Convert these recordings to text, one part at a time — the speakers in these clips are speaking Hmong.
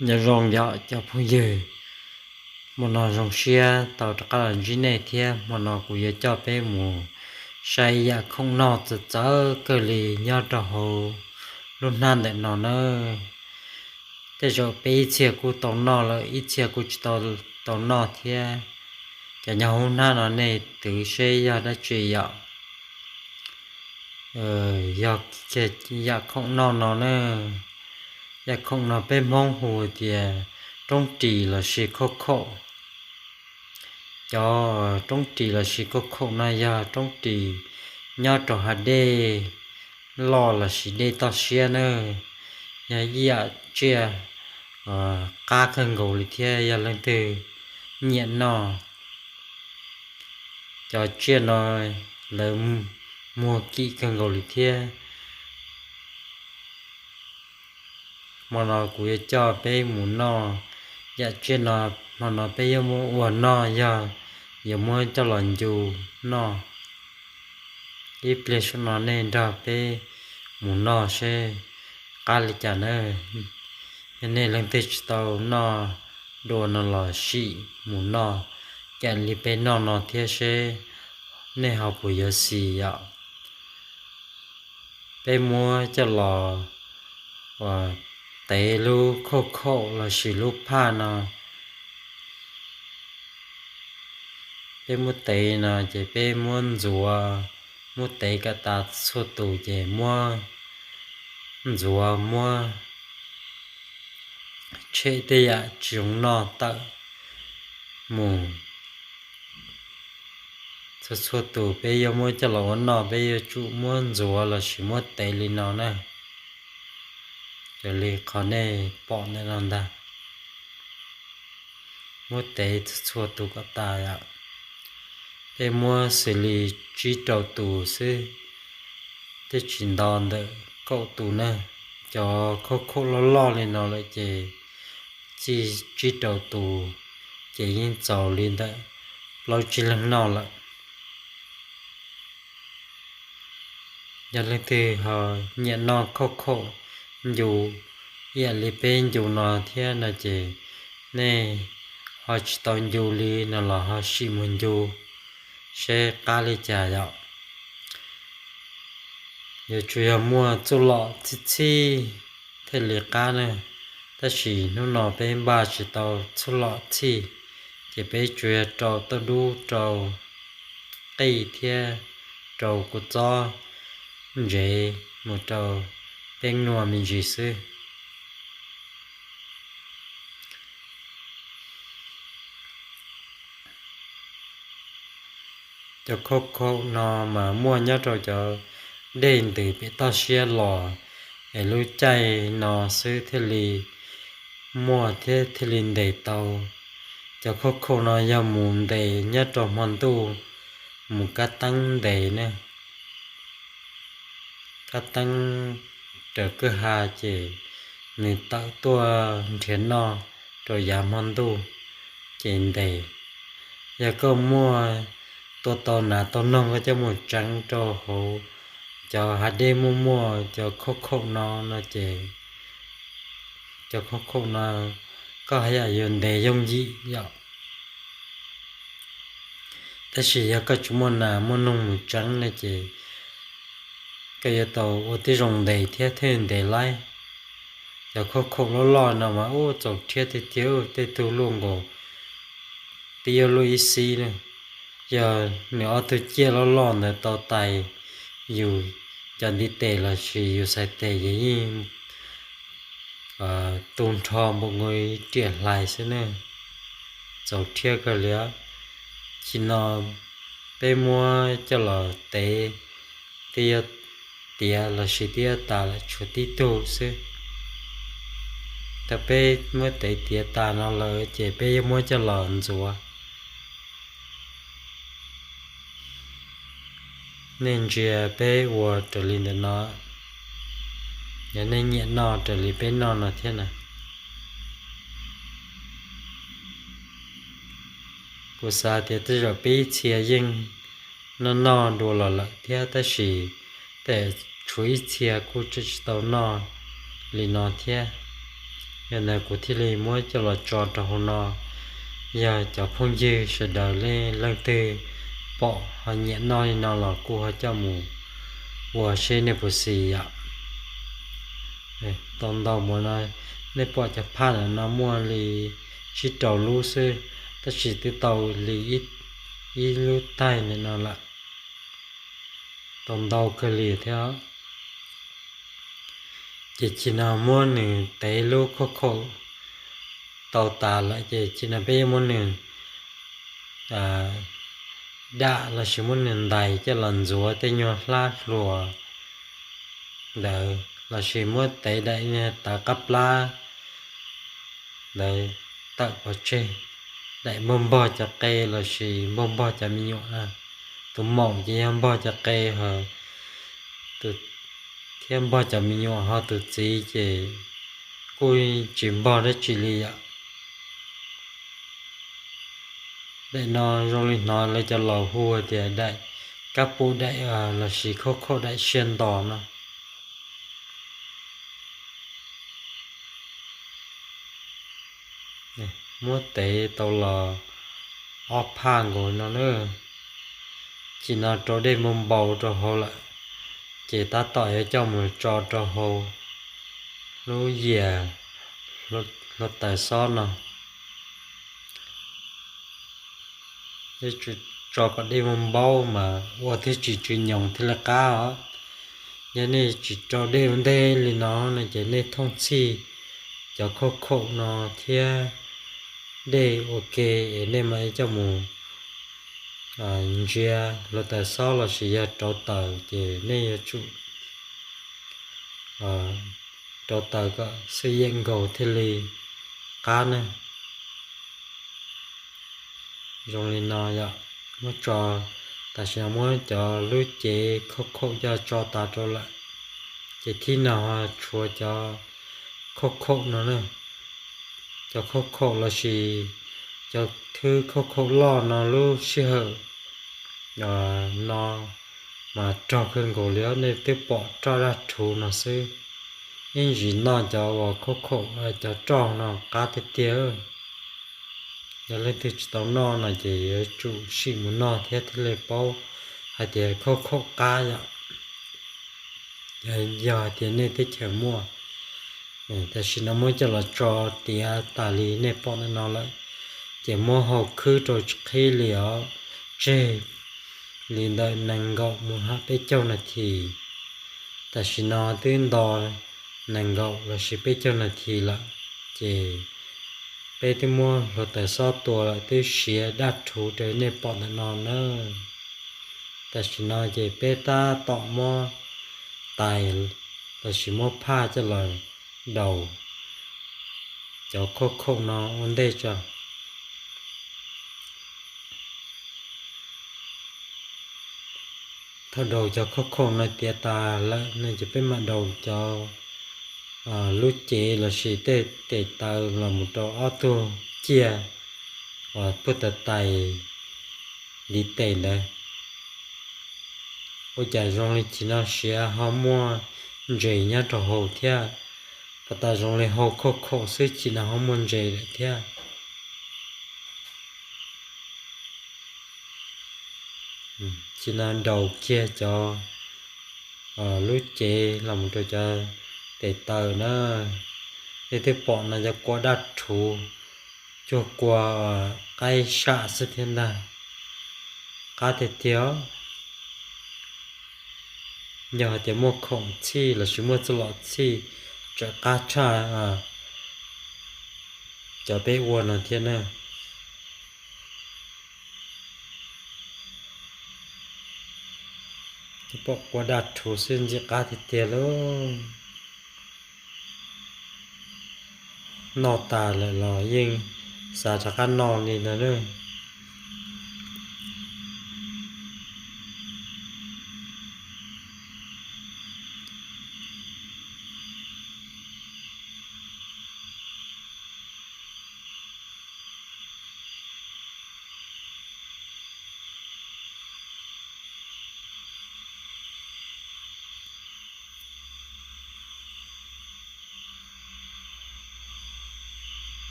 Nyob zoo yom cov phooj ywg, hmo no zoo siab tau rov qab los ntsib nej thiab. Hmo no kuv yuav coj peb mus saib yam khoom noj txawv txawv kawg li nyob rau hauv lub hnab ntawm no na. Tej zaum peb ib txhia kuj tau noj lawm, ib txhia kuj tsis tau, tau noj thiab. Cov nyob hauv hnab no nej twv seb yog dab tsi yom. Yog yam khoom noj no na, yam khoom no peb Hmoob hu tias roob ris lossis khauj khaum. Cov roob ris lossis khauj khaum no yog roob ris nyob rau hav dej loj lossis dej toj siab na, yog ib yam tsiaj qab kawg nkaus li thiab yog leej twg nyiam noj. Cov tsiaj no lawv muag kim kawg nkaus li thiab. Hmo no kuv yuav coj peb mus noj yam tsiaj no. Hmo no peb yuav muab ua noj yog yuav muab coj los ncu noj. Ib pliag saum no nej nrog peb mus noj seb qab li cas na. Yog nej leej twg tsis tau noj dua no los sim mus noj, yam li peb noj no thiab seb nej ho puas yuav xis yom. Peb muab coj los tev lub khauj khaum lossis lub phaj no. Peb muab tev no ces peb muab ntxuav, muab tev kom tas txhua tus ces muab ntxuav, muab tshem tej yam tsis zoo noj tawm mus. Txhua txhua tus peb yuav muab coj los ua noj peb yuav tsum muab ntxuav lossis muab tev li no na. Raws li qhov nej pom ntawm no ntag. Muab tev txhua txhua tus kom tas yom. Peb muab xws li tsib rau tus xwb, twb tsis nto ntawm kaum tus na. Cov khauj khaum loj loj li no lawm ces txij tsib rau tus ces yeej txaus li ntawm plaub tsib leeg noj lawm. Yog leej twg ho nyiam noj khauj khaum ncu ib yam li peb ncu no thiab no ces nej ho tsis tau ncu li no los ho sim mus ncu seb qab li cas yom. Yuav tsum yog muaj txuj lom txhij txhij thiaj li qab na, tab sis hnub no peb npaj tsis tau txuj lom txhij, ces peb tsuas yog rau tauj dub rau qij thiab rau kua txob ntsev mus rau peb nua me ntsis xwb. Cov khauj khaum no mas muaj nyob rau cov dej ntws pem toj siab los, es lub caij no xwb thiaj li muaj thiab thiaj li ntes tau. Cov khauj khaum no yog mus ntes nyob rau hmo ntuj, mus kab teeb ntes ne, kab teeb raws kwj ha ces nws tawm tuaj nrhiav noj rau yav hmo ntuj ces ntes. Yog koj muaj tua tau nas tau noog koj coj mus tseev rau hauv cov hav dej muaj muaj cov khauj khaum no no ces cov khauj khaum no koj haj yam yuav ntes yooj yim yom. Tab sis yog koj tsis muaj nas muaj noog mus tseev no ces koj yuav tau ua tib zoo ntes thiab thiaj ntes laib. Cov khauj khaum loj loj no mas ub txaus rhiab tiag tiag, tej tug luaj nkaus twb yuav luaj ib xib na. Yog nws ob tug ciaj loj loj ntawd tau tais yus cov ntiv tes lossis yus xaiv tes ces yeej tu nrho npaum nkaus riam hlais xwb ne. Txaus rhiab kawg li. Chim no peb muab coj los tev, twb yuav tiav lossis twb yuav tas lawm tshuav tib tug xwb. Thaum peb muab tev tiav tas no lawm ces peb yuav muab coj los ntxuav. Nej ntsia peb ua raws li ntawm no, yog nej nyiam noj raws li peb noj no thiab na. Kuv xav tias tej zaum peb ib txhia yeej noj noj dua los lawm thiab, tab sis tej tshuav ib txhia kuj tseem tsis tau noj li no thiab. Yog ntawd kuv thiaj li muab coj los tso rau hauv no, yog cov phooj ywg sawv daws leej leej twg pom ho nyiam noj li no los kuj ho coj mus ua seb nej puas xis yom. Tau ntau mus no, nej pom cov phaj ntawm no muaj li tsib rau lub xwb, tab sis twb tau li ib lub taig ntawm no lawm, tau ntau kawg li thiab. Ces tsim no muab nws tev lub khauj khaum tau tas lawm ces tsim no peb yuav muab nws dam lossis muab nws ntais coj los ntxuav tej nyuag hlab hluas ntawd lossis muab tev daim tawv qab plab ntawd tawm pov tseg, daim npog npog cov qe lossis npog npog cov me nyuam na. Tus maum ces yog npog cov qe thiab npog cov me nyuam, ho tus txiv ces kuj tsis npog dab tsi li yom. Daim no zoo li hnov lawv cov laus hu tias daim kab pub daim lossis khauj khaum daim siab nto no. Muab tev tau los ob phaj nkaus no na. Tsim no rau dej npau npau rau hauv lawm, ces tab tom yuav coj mus tso rau hauv lub yias hluav taws xob no. Tso kom dej npau npau mas ua thiaj tsis tsw nyoos thiaj li qab os. Yog nej tsis rau dej ua ntej li no no ces nej thooj txhij cov khauj khaum no thiab dej ua ke es nej mam coj mus ntsia hluav taws xob lossis yog rauv taws ces nej yuav tsum rauv taws kom xwb yeej nkaus thiaj li qab na. Zoo li no yom, muab tso, tam sim no muab cov lub cev khauj khaum coj tso tas rau lawm, ces thib no ho tshuav cov khauj khaum no na. Cov khauj khaum lossis cov thwb khauj khaum loj no lub sij hawm no mas rog kawg nkaus li, nej twb pom roj daj rhuv no xwb. Ib ntsis noj cov uas khauj khaum cov roj no qab tiag tiag. Yog leej twg tsis tau noj no ces yuav tsum sim mus noj thiab thiaj li paub hais tias khauj khaum qab yom. Yog hais tias nej teb chaws muaj, tam sim no muab coj los tso tiav tas li nej pom ntawm no lawm, ces muab hau khwb rau tsis qhib li os, tseg li ntawm nees nkaum mus hab peb caug nas this. Tam sim no twb nto nees nkaum lossis peb caug nas this lawm, ces peb twb muab hluav taws xob tua lawm, twb siav daj rhuv raws nej pom ntawm no na. Tam sim no ces peb tab tom muab tais lossis muab phaj coj los daus cov khauj khaum no ua ntej tso. Thaum daus cov khauj khaum no tiav tas lawm no ces peb mam daus cov lub cev lossis tej tes taw los mus rau ob tug ciaj uas puag ta tais ntiv tes ntawd. Ua cas zoo li chim no siav ho muaj ntses nyob rau hauv thiab, puag ta zoo li hau khauj khaum xwb chim no ho muaj ntses lawm thiab. Chim no daus kiag cov lub cev los mus rau cov tes taw na. Nej twb pom no cov kua daj rhuv, cuag kua qaib sam xwb thiab ntag. Qab tiag tiag. Yog hais tias muaj khoom txhij lossis muaj txoj lom txhij tseem qab tshaj cov peb ua no thiab na. Pom kua daj rhuv xwb ntxim qab tiag tiag lauj. Noj tas lawm los yeej xav rov qab noj li ntawd na.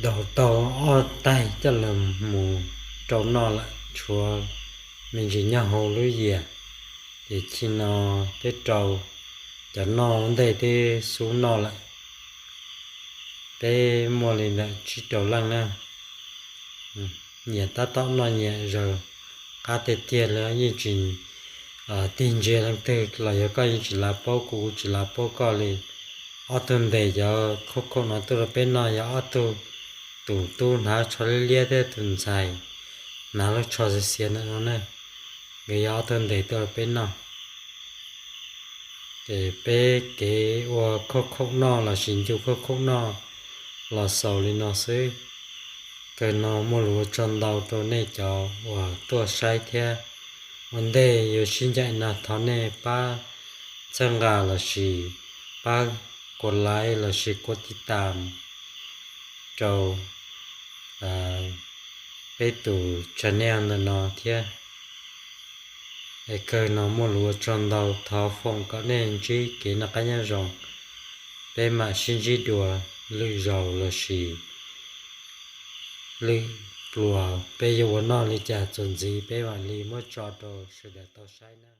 Daus tau ob taig coj los mus rau noj lawm, tshuav me ntsis nyob hauv lub yias. Ces txij no peb rau cov noj ua ntej twb xub noj lawm. Peb muaj li ntawm tsib rau leej na. Nyias tab tom noj nyias zaws qab tiag tiag li, yeej tsis tig ntsia leej twg los yog koj yeej tsis lav paub kuv, kuv tsis lav paub koj li. Ob tug ntes cov khauj khauj no tuaj rau peb noj yog ob tug tus tub hnav tsho liab liab thiab tus ntxhais hnav lub tsho xiav xiav ntawm no na. Nkawd yog ob tug ntes tuaj rau peb noj. Ces peb kev ua khauj khauj noj lossis ncu khauj khauj noj los xaus li no xwb. Kawg no muaj lus ua tsaug ntau rau nej cov uas tuaj saib thiab. Ua ntej yuav sib ncaim no thov nej pab txhawb nqa lossis pab kuv like lossis kuv tiv tam rau peb tus channel ntawm no thiab. Es kawg no muaj lus ua tsaug ntau, thov foom kom nej ntsib kev noj qab nyob zoo. Peb mam sib ntsib dua lwm zaus lossis lwm pluas peb yuav ua noj li cas txuas ntxiv peb mam li muab tso rau sawv daws tau saib na.